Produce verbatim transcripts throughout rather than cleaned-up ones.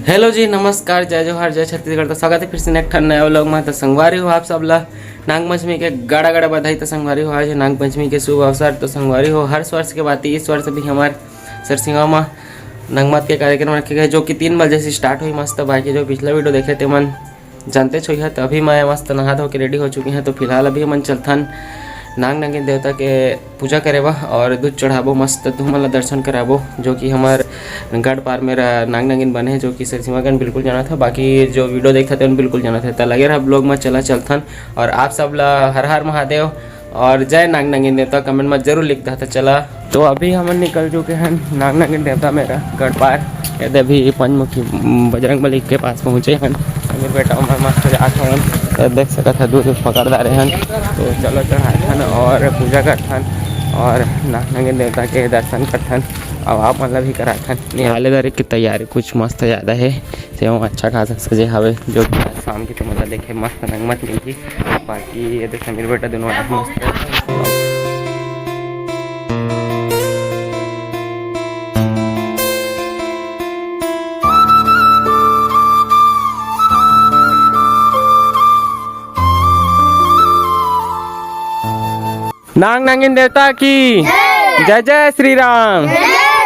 Hello जी, नमस्कार, जय जोहार, जय छत्तीसगढ़। तो स्वागत है फिर से एक ठन नया व्लॉग में। तो संगवारी हो, आप सब ला नागपंचमी के गाड़ा गाड़ा बधाई। तो संगवारी हो, आज नागपंचमी के शुभ अवसर। तो संगवारी हो, हर वर्ष के बात इस वर्ष भी हमार सरसीवा में नंगमत के कार्यक्रम रखे गए, जो कि तीन बजे से स्टार्ट हुई मस्त। बाकी जो पिछला वीडियो देखे थे मन जानते छोइहा। तो अभी मैं मस्त नहा धो के रेडी हो चुके हैं। तो फिलहाल अभी हमन चलथन नाग नागिन देवता के पूजा करे बा और दूध चढ़ाबो, मस्त तुमन ला दर्शन कराबो, जो कि हमर गढ़ पार में रा-, नाग नागिन बने हे, जो कि सरसीवागंज बिल्कुल जाना था। बाकी जो वीडियो देखता तेन बिल्कुल जाना था। तो लगे रहा ब्लॉग में, चला चलथन। और आप सब ला हर हर महादेव और जय नाग नागिन देवता कमेंट में जरूर लिख देता। चला, तो अभी हमन निकल चुके हैं नाग नागिन देवता मेरा गढ़ पार। ये दे अभी पंचमुखी बजरंग बली के पास पहुँचे हैं। अभी बेटा उमर मस्त जात हवन, तो देख सकत है दूध पकड़ डारे हैं। तो चलो चढ़ाथन और पूजा करथन और नाग नागिन देवता के दर्शन करथन। अब आप मतलब भी कराथन। निहाले दारे की तैयारी कुछ मस्त ज़्यादा है, सेवा अच्छा खासा सजे हवे, जो कि आज शाम की तुमन ला देखे मस्त नंगमत मिलही। बाकी ये देख समीर बेटा दोनों आदमी मस्त। नाग नागिन देवता की जय। जय जय श्री राम। जय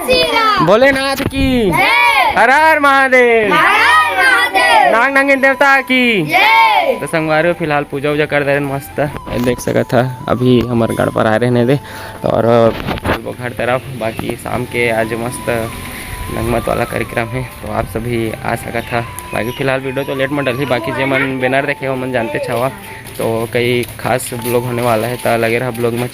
श्री राम। भोलेनाथ की जय। हर हर महादेव। हर हर महादेव। नाग नागिन देवता की जय। तो संगवारी हो, फिलहाल पूजा वूजा कर दे रहे मस्त। ये देख सकत हा, अभी हमर गढ़ पर आए रहने दे। तो और अब चलबो घर तरफ। बाकी शाम के आज मस्त नंगमत वाला कार्यक्रम है, तो आप सभी आ सकत हा। बाकी फिलहाल वीडियो तो लेट में डलही, बाकी जे मन बैनर देखे हो मन जानते छवा। तो कई खास ब्लॉग होने वाला है, तो लगे रहा ब्लॉग में।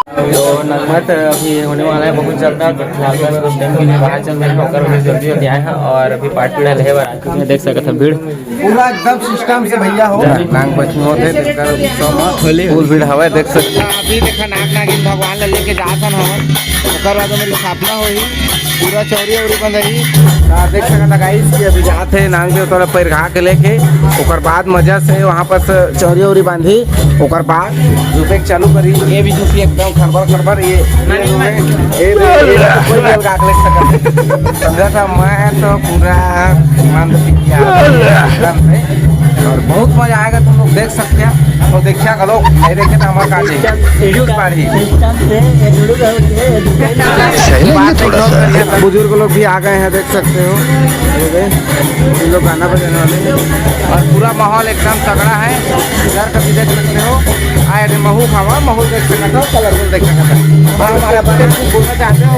तो नगमत अभी होने वाला है बहुत जल्द, तो फिलहाल बस कुछ टाइम के लिए बाहर चल रहे हैं, होकर भी जल्दी जल्दी आए हैं। और अभी पाठ पीड़ा ले बार आ चुके हैं, देख सकत है भीड़। पूरा एकदम सिस्टम से भैया हो। नाग पंचमी होते हैं, तेकर उत्सव में फुल भीड़ हवा है, देख सकते हैं। अभी देखा नाग नागिन भगवान ला लेके जात हन हमन, ओकर बाद हमर स्थापना होही। पूरा चौरी उरी बंधई। हाँ, देख सकत ह गाइस कि अभी जात हे नांग देवता ला पैर घा के लेके, ओकर बाद मजा से वहाँ पर से चौरी उरी बांधी, ओकर बाद झुके के चालू करी। ये भी झुकी एकदम खड़बड़ खड़बड़। ये, ये, ये, ये कोई भी अलगा के ले सकत हे। समझा था मैं तो पूरा मान लो कि क्या एकदम से। और बहुत मजा आएगा, तुम लोग देख सकते हैं। तो देखिया घलो, नहीं देखे तो हमारे काटे। बाढ़ी। सही में थोड़ा सा। बुजुर्ग लोग भी आ गए हैं, देख सकते हो। ये गए, इन लोग गाना बजाने वाले हैं। और पूरा माहौल एकदम तगड़ा है। इधर का भी देख सकते हो। आए रे महू खावा, महू देख सकते हो, कलरफुल देख सकते हो। और हमारे बारे में कुछ बोलना चाहते हो?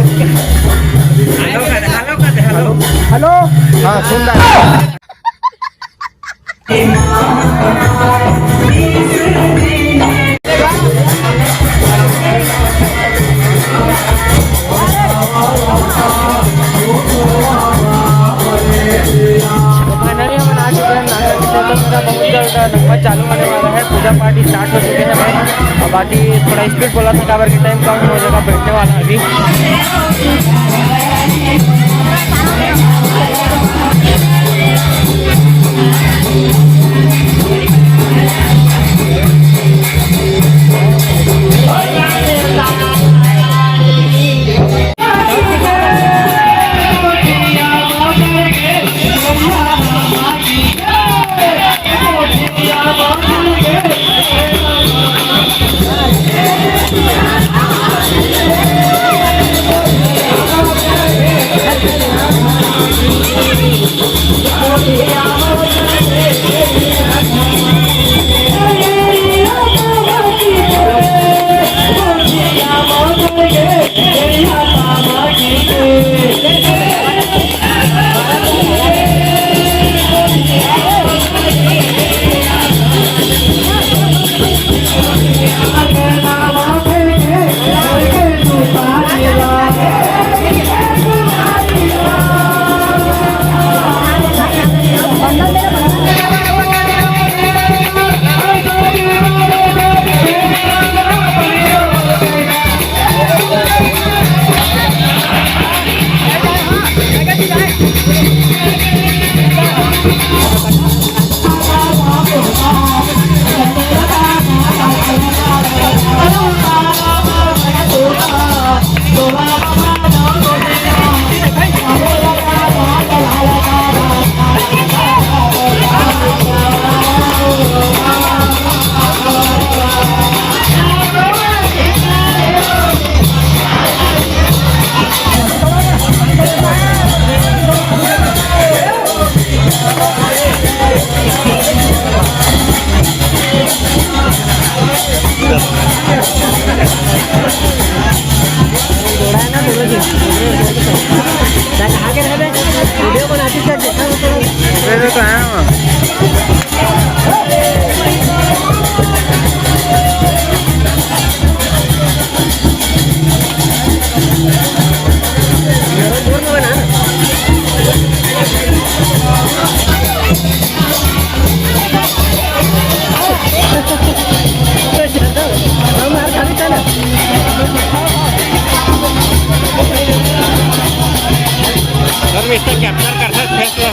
हेलो। हाँ, सुन रहा है। तो फाइनली हमन आ चुके हैं नागराज के टेंट में। बहुत जल्द नंगमत चालू होने वाला है, पूजा पाठ स्टार्ट हो चुके हैं भाई। और बाकी थोड़ा स्पीड बोला था, काबर के टाइम कम हो जाएगा बैठने वाला अभी। वीडियो बनाती क्या, देखा तो। ये तो है। हम यार खाली चला। सर, इसका कैप्चर कर सकते हैं तो।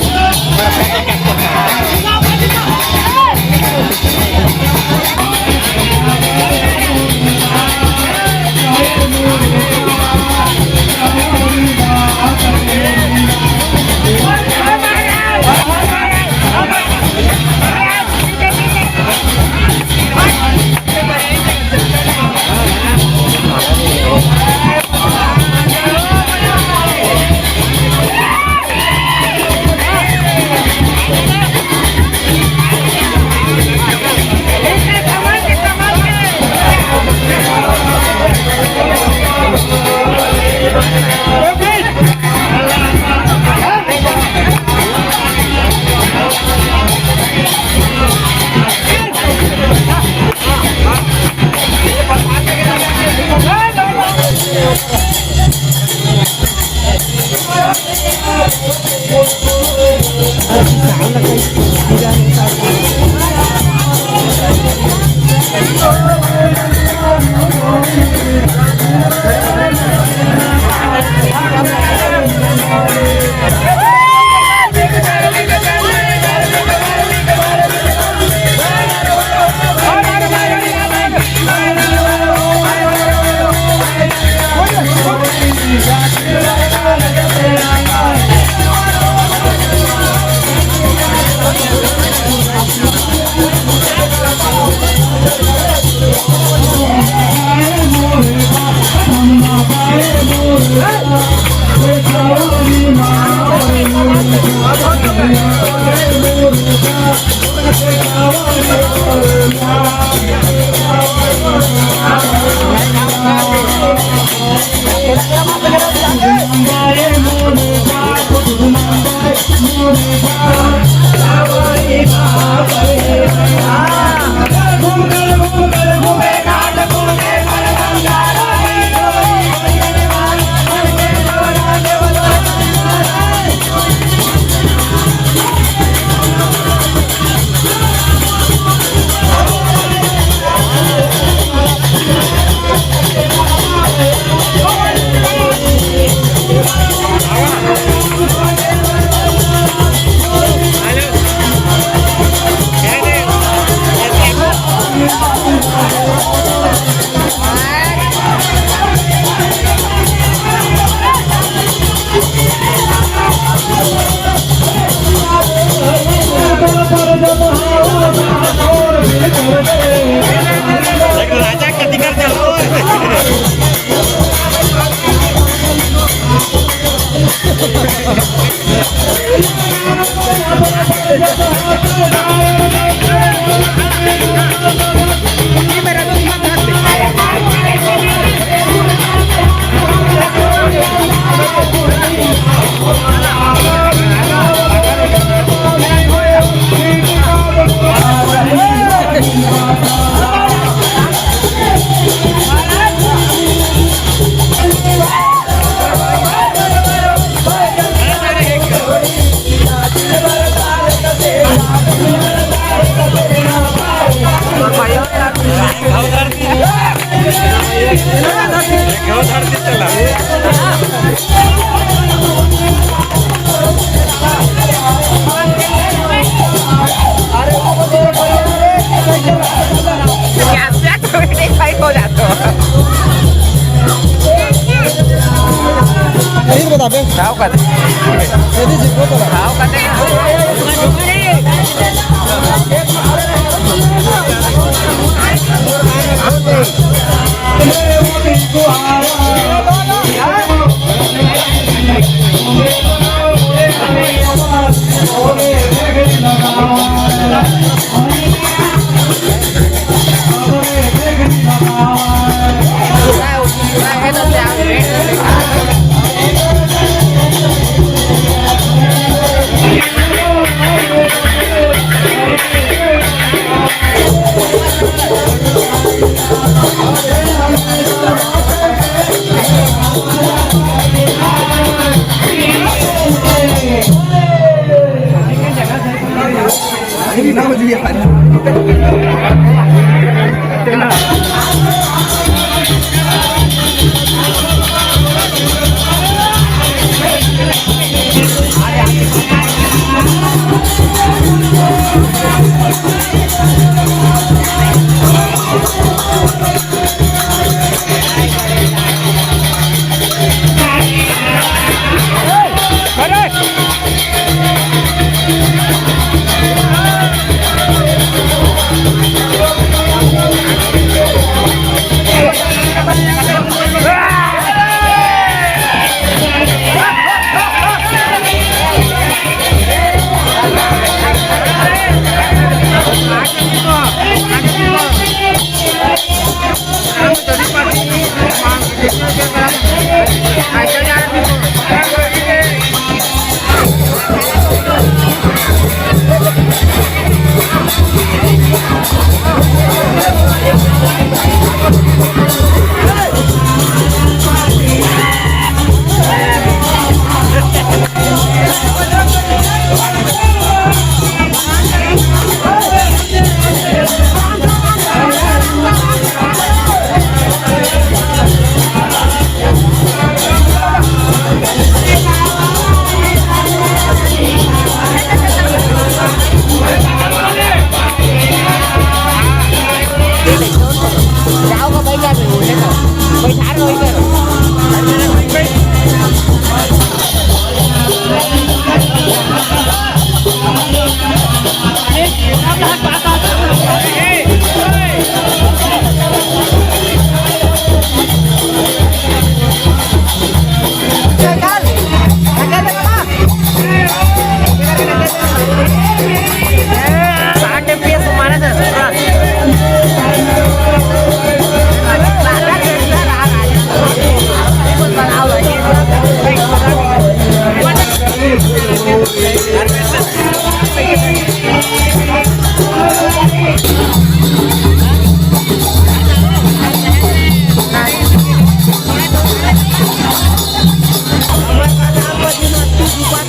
ठीक बता बे। का कहते? ये भी जीरो तो रहा। का कहते?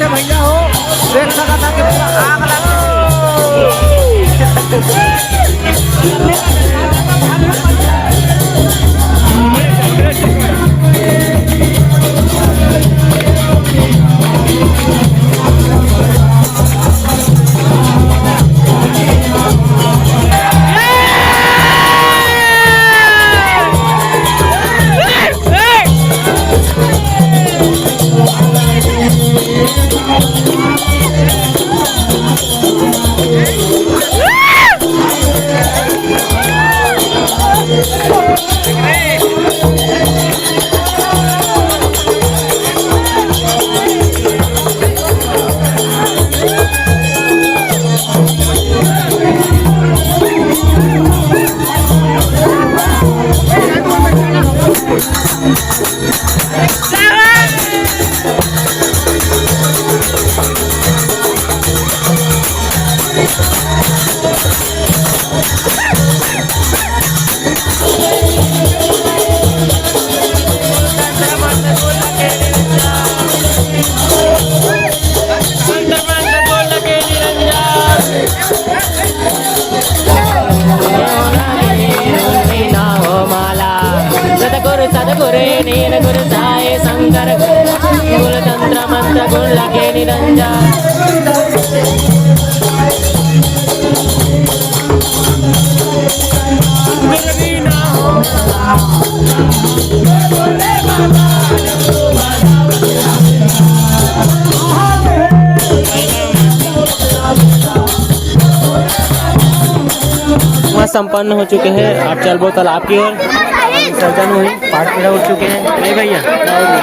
भैया हो, देख सकत हव कि पूरा आग लगे। सतगुरु सतगुरु नीन गुरु साई शंकर, कुल तंत्र मंत्र गुण लगे निरंजन। वहाँ संपन्न हो चुके हैं। आप चलबो तालाब की ओर। विसर्जन हुई, पाठ पूरा हो चुके हैं। नहीं भैया,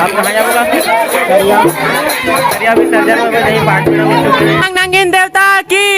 आप कहाँ जाओगा? करिया। करिया विसर्जन हो गए, नहीं, पाठ पूरा हो चुके हैं। नांगिन देवता की।